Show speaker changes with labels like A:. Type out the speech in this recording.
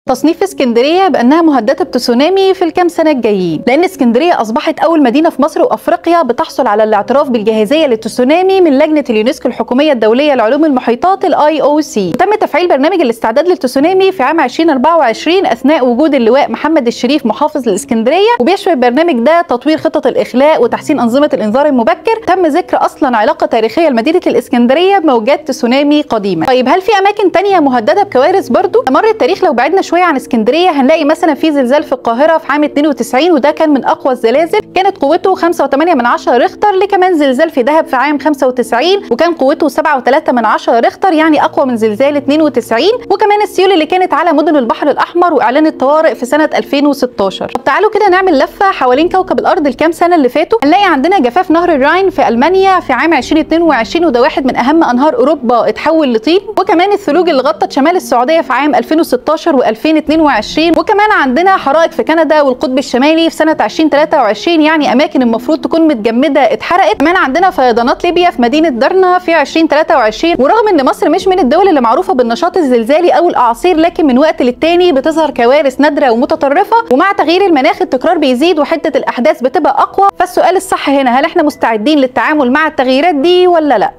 A: تصنيف اسكندرية بأنها مهددة بتسونامي في الكام سنة الجايين، لأن اسكندرية أصبحت أول مدينة في مصر وأفريقيا بتحصل على الاعتراف بالجاهزية للتسونامي من لجنة اليونسكو الحكومية الدولية لعلوم المحيطات IOC. تم تفعيل برنامج الاستعداد للتسونامي في عام 2024 أثناء وجود اللواء محمد الشريف محافظ الإسكندرية، وبيشمل البرنامج ده تطوير خطط الإخلاء وتحسين أنظمة الإنذار المبكر. تم ذكر أصلا علاقة تاريخية لمدينة الإسكندرية بموجات تسونامي قديمة. طيب هل في أماكن تانية مهددة بكوارث برضو؟ مر التاريخ لو بعدنا شوية عن اسكندرية هنلاقي مثلا في زلزال في القاهرة في عام 92، وده كان من أقوى الزلازل، كانت قوته 5.8 ريختر. لكمان زلزال في دهب في عام 95 وكان قوته 7.3 ريختر، يعني أقوى من زلزال 92. وكمان السيول اللي كانت على مدن البحر الأحمر وإعلان الطوارئ في سنة 2016. طب تعالوا كده نعمل لفة حوالين كوكب الأرض الكام سنة اللي فاتوا. هنلاقي عندنا جفاف نهر الراين في ألمانيا في عام 2022، وده واحد من أهم أنهار أوروبا اتحول لطين. وكمان الثلوج اللي غطت شمال السعودية في عام 2016 و2022. وكمان عندنا حرائق في كندا والقطب الشمالي في سنة 2023، يعني أماكن المفروض تكون متجمدة اتحرقت. كمان عندنا فيضانات ليبيا في مدينة درنا في 2023. ورغم إن مصر مش من الدول اللي معروفة بالنشاط الزلزالي أو الأعاصير، لكن من وقت للتاني بتظهر كوارث نادرة ومتطرفة، ومع تغيير المناخ التكرار بيزيد وحدة الأحداث بتبقى أقوى. فالسؤال الصح هنا، هل احنا مستعدين للتعامل مع التغييرات دي ولا لا؟